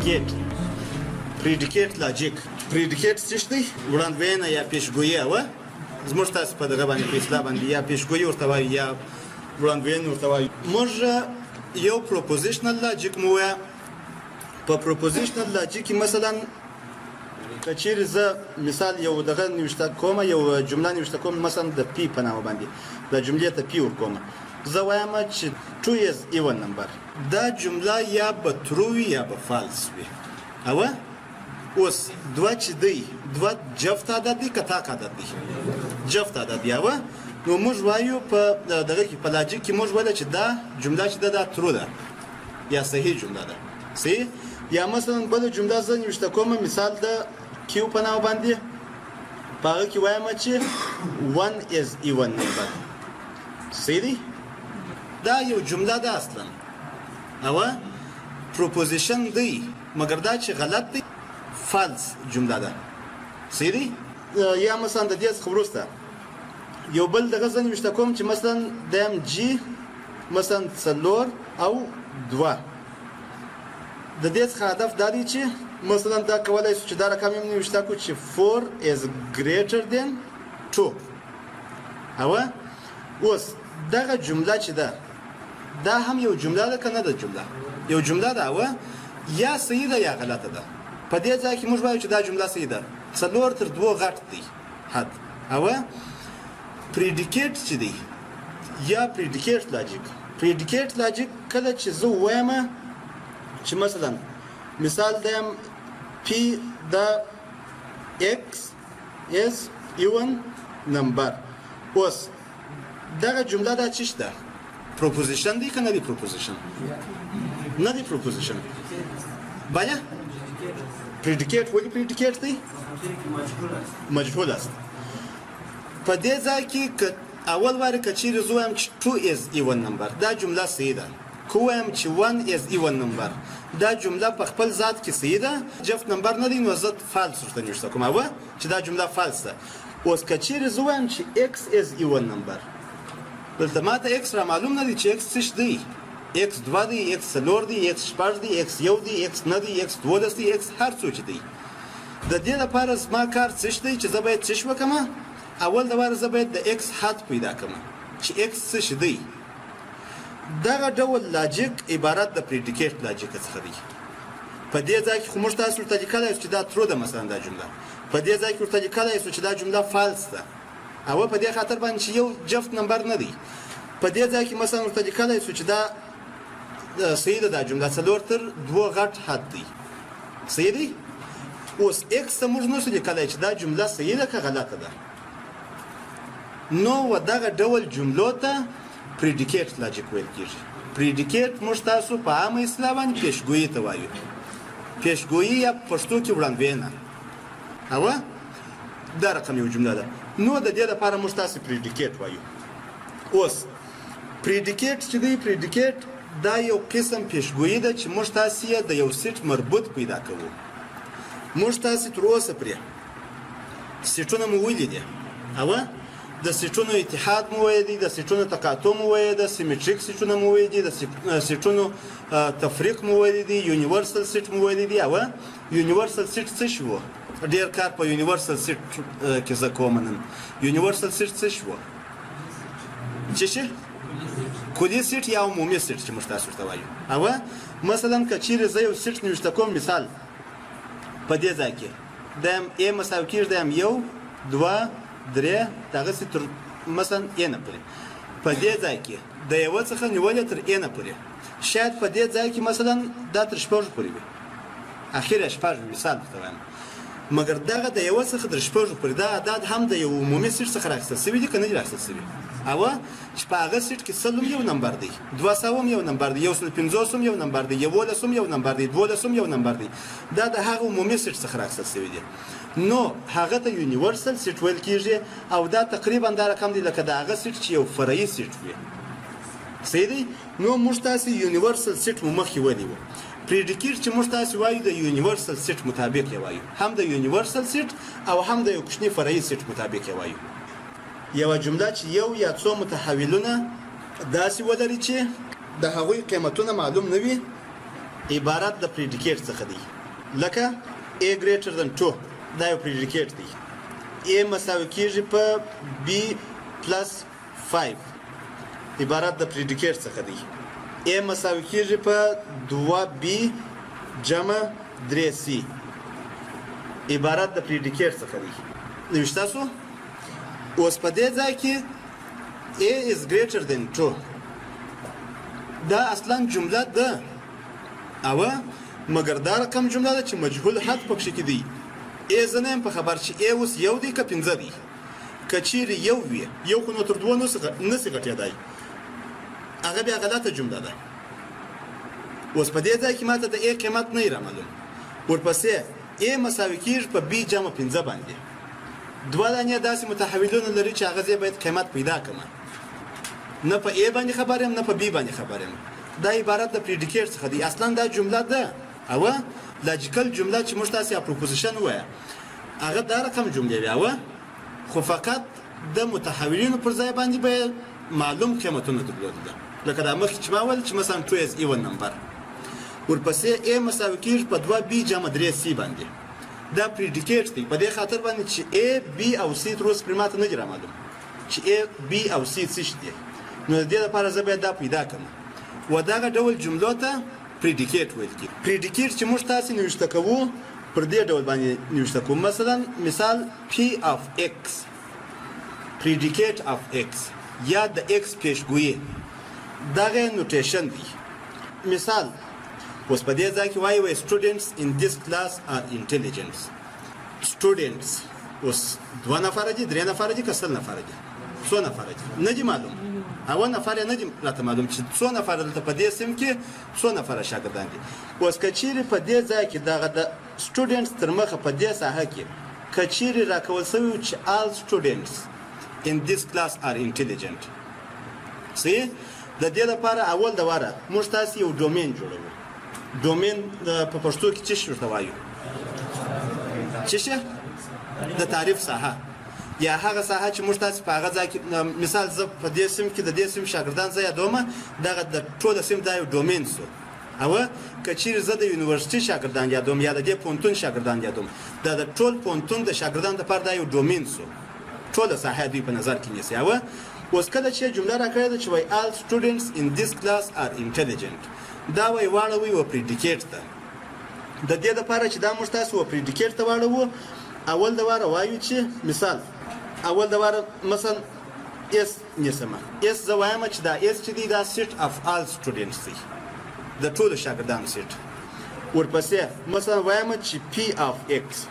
Predicate، predicate logic. Predicate څه شی دی؟ وړاندوینه یا پیشګویي. وه، زموږ تاسو په دغه باندې، په اصطلاح باندې یا پیشګویي ورته وایو یا وړاندوینه ورته وایو. موږ یو propositional logic مو وایه. په propositional logic کې مثلا که چیرې زه مثال یو دغه نوشته کوم، یو جمله نوشته کوم، مثلا د P په نامه باندې د جملې ته P ورکوم، زه وایم چې 2 is even number. دا جمله یا به true وي یا به false وي. او اوس دوه چې دی، دوه جفت عدد دی که تاق عدد دی؟ جفت عدد دی. او نو موږ وایو په دغه کې، په logic کې موږ ویل چې دا جمله چې ده، دا true ده یا صحیح جمله ده. صحیح. یا مثلا بله جمله زه نوشته کوم، مثال د Q په نامه باندې، په هغه کې وایم چې 1 is even number. صحیح دی. دا یو جمله ده اصلا او proposition دی، مګر دا چې غلط دی، false جمله ده. صحیح دی. یا مثلا د دې څخه وروسته یو بل دغه زه نوشته کوم چې مثلا د ام G مثلا څلور او دوه. د دې څخه هدف دا دی چې مثلا دا کولای شو چې دا رقم هم نوشته کړو چې 4 is greater than 2. او اوس دغه جمله چې ده، دا هم یو جمله ده که نه ده؟ جمله یو جمله ده او یا صحیح ده یا غلطه ده. په دې ځای کې موږ وایو چې دا جمله صحیح ده، څلور تر دوو غټ دی حد. او predicate چې دی یا predicate logic، predicate logic کله چې زه وایم چې مثلا مثال دیم P د X is even number. اوس دغه جمله دا چی ده؟ Proposition دی که نه دی؟ Proposition نه دی، proposition. بله، predicate. ولې predicate دی؟ مجهول است. په دې ځای کې که اول واره که چیرې زه وایم چې 2 is even number، دا جمله صحیح ده. که ووایم چې 1 is even number، دا جمله په خپل ذات کې صحیح ده، جفت number نه دی، نو زه false ورته نوشته کوم او چې دا جمله false ده. اوس که چیرې زه وایم چې x is even number، دلته ماته x را معلوم نه دی چې x څه دی، x دوه دی، x څلور دی، x شپږ دی، x یو دی، x نه دی، x 12 دی، x هر څو چې دی. د دې لپاره زما کار څه دی چې زه باید څه وکړم؟ اول د واره زه باید د x حد پیدا کړم چې x څه دی. دغه ډول logic عبارت د predicate logic څخه دی. په دې ځای کې خو موږ تاسو ورته لیکلی چې دا true ده، مثلا دا جمله. په دې ځای کې ورته لیکلی شو چې دا جمله false ده، او په دې خاطر باندې چې یو جفت number نه دی. په دې ځای کې مثلا ورته لیکلی شو چې دا صحیح ده، دا جمله څلور تر دوو غټ حد دی. صحیح دی. اوس x ته موږ نشو لیکلی چې دا جمله صحیح ده که غلطه ده. نو و دغه ډول جملو ته predicate logic ویل کیږي. Predicate موږ تاسو په عامه اصطلاح باندې پیشګویي ته وایو، پیشګویي یا پښتو کې وړاندوینه. او دا رقم یو جمله ده، نو د دې لپاره موږ تاسو predicate وایو. اوس predicate چې دی، predicate دا یو قسم پیشګویي ده چې موږ تاسو یې د یو سیټ مربوط پیدا کوو. موږ تاسو تر اوسه پرې سیټونه مو ولیدي، او د سیټونو اتحاد مو ویلی، د سیټونو تقاطع مو ویلی، د symmetric سیټونه مو ویلي، د سیټونو تفریق مو ویلی دي، universal set مو ویلی دي. او universal set څه شو؟ ډیر کار په universal set کې زه کوم نن. Universal set څه شو؟ څه شي؟ کلي سیټ یا عمومي سیټ چې موږ تاسو ورته وایو. او مثلا که چیرې زه یو سیټ نوشته کوم، مثال په دې ځای کې د ام A مساوي کېږي د ام یو، دوه، درې، دغسې تر مثلا N پورې. په دې ځای کې د یوه څخه نیولې تر N پورې، شاید په دې ځای کې مثلا دا تر شپږ پورې وي، اخر یې شپږ وي، مثال درته وایم. مګر دغه د یوه څخه تر شپږو پورې دا اعداد هم د یو عمومي سیټ څخه راخیستل شوي دي که نه دي راخیستل شوي؟ او چې په هغه سیټ کې 100 هم یو number دی، 200 هم یو number دی، 150 هم یو number دی، 11 هم یو number دی، 12 هم یو number دی، دا د هغه عمومي سیټ څخه راخیستل شوي دي، نو هغه ته universal set ویل کیږي. او دا تقریبا دا رقم دی لکه د هغه سیټ چې یو فرعي سیټ وي. صحیح دی. نو موږ تاسو universal set مو مخکې ونیو. Predicate چې موږ تاسو وایو، د universal set مطابق یې وایو، هم د universal set او هم د یو کوچني فرعي سیټ مطابق یې وایو. یوه جمله چې یو یا څو متحولونه داسې ولري چې د هغوی قیمتونه معلوم نه وي. عبارت د predicate څخه دی، لکه a greater than 2، دا یو predicate دی. a مساوي کیږي په b plus 5، عبارت د predicate څخه دی. a مساوي کیږي په 2b جمع 3c، عبارت د predicate څخه دی. نوشته سو. اوس په دې ځای کې a is greater than 2، دا اصلا جمله ده او مګر دا رقم جمله ده چې مجهول حد پکښې کې دی. a زه نه یم په خبر چې a اوس یو دی که پنځه دی. که چیرې یو وي، یو خو نو تر دوه نه سي غټېدای، هغه بیا غلطه جمله ده. اوس په دې ځای کې ماته د a قیمت نه رامعلوم. ورپسې a مساوي کیږي په b جمع 5 باندې، دوه دانې داسې متحولونه لري چې هغه زه باید قیمت پیدا کړم. نه په a باندې خبر یم، نه په b باندې خبر یم. دا عبارت د predicate څخه دی. اصلا دا جمله ده او logical جمله چې موږ تاسې proposition ووایه، هغه دا رقم جملې وي، او خو فقط د متحولینو پر ځای باندې به معلوم قیمتونه درلودل، لکه دا مخکې چې ما ویل چې مثلا 2 is even number. ورپسې a مساوي کیږي په 2b جمع 3c باندې، دا predicate دی. په دې خاطر باندې چې a، b او c تر اوسه پرې ماته نه دي رامعلوم چې a، b او c څه شي دي، نو د دې لپاره زه باید دا پیدا کړم. و دغه ډول جملو ته predicate ویل کېږي. predicate چې موږ تاسې نوشته کوو پر دې ډول باندې نوشته کوو. مثلا مثال p of x، predicate of x یا د x پیشګویي، دغه notation دی. مثال اوس په دې ځای کې وایي وایي students in this class are intelligent. Students اوس دوه نفره دي، درې نفره دي، که 100 نفره دي؟ څو نفره دي نه دي معلوم. اوه نفر یې نه دي راته معلوم چې څو نفره دلته په دې صنف کې څو نفره شاګردان دي. اوس که چیرې په دې ځای کې دغه د students تر مخه په دې ساحه کې که چیرې راکول سوي وو چې all students in this class are intelligent، صحیح؟ د دې لپاره اول د واره موږ تاسې یو domain جوړوو. domain په پښتو کې څه شي ورته وایو؟ څه شي؟ د تعریف ساحه، یا هغه ساحه چې موږ تاسې په هغه ځای کې، مثال زه په دې صنف کې د دې صنف شاګردان زه یادوم، دغه د ټوله صنف دا یو domain سو. او که چیرې زه د یونیورسټي شاګردان یادوم یا د دې پوهنتون شاګردان یادوم، دا د ټول پوهنتون د شاګردانو دپاره دا یو domain سو، ټوله ساحه دوی په نظر کې نیسي. او اوس کله چې جمله راکړې ده چې وایي all students in this class are intelligent، دا وایي واړوئ و predicate ته. د دې دپاره چې دا موږ تاسو و predicate ته واړوو، اول د واره وایو چې مثال اول د واره مثلا s نیسم. s زه وایم چې دا s چې دی دا set of all students دی، د ټولو شاګردانو set. ورپسې مثلا وایم چې p of x،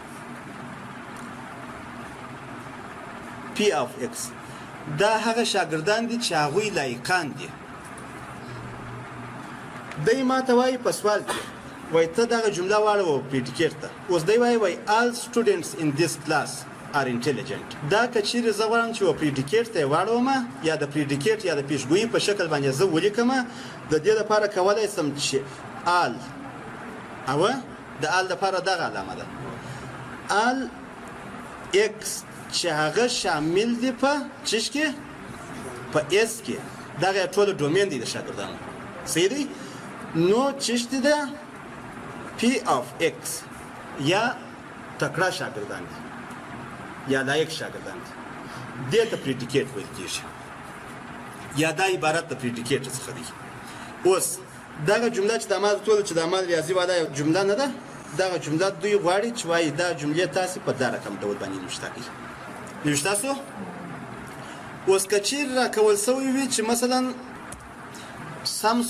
p of x دا هغه شاګردان دي چې هغوی لایقان دي. دی ما ته وایي په سوال کې وایي ته دغه جمله واړوه predicate ته. اوس دی وایي وایي all students in this class are intelligent. دا که چیرې زه غواړم چې و predicate ته یې واړوم یا د predicate یا د پیشګویي په شکل باندې زه ولیکم، د دې لپاره کولی سم چې all، او د all لپاره دغه علامه ده، all x چې هغه شامل دی په چش کې، په s کې، دغه ټول domain دی د شاګردانو، صحیح دی؟ نو چش دی ده p of x یا تکړه شاګردان دي یا لایق شاګردان دي، دې ته predicate ویل کېږي، یا دا عبارت د predicate څخه دی. اوس دغه جمله چې د ما ټوله چې د ما ریاضي والا یو جمله نه ده، دغه جمله دوی غواړي چې وایي دا جملې تاسې په دا رقم ډول باندې نوشته کړئ. نوشته سو؟ اوس که چیرې راکول سوی وي چې مثلا some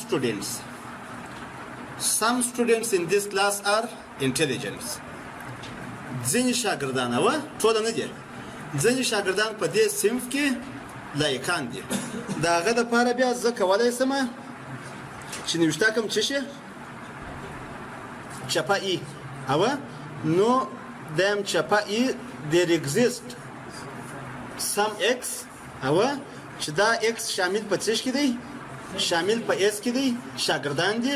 students in this class are intelligent، ځینې شاګردان، او ټوله نه دي، ځینې شاګردان په دې صنف کې لایقان دي، د هغه دپاره بیا زه کولی سم چې نوشته کړم څه شي چپه ای، او نو دیم چپه ای there exist some x، او چې دا x شامل په څه کې دی؟ شامل په s کې دی، شاګردان دي،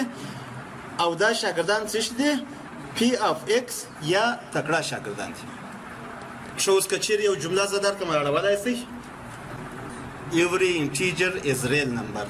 او دا شاګردان څه شي دي؟ p of x یا تکړه شاګردان دي. ښه اوس که چیرې یو جمله زه درکړم اړولی سئ؟ Every integer is real number.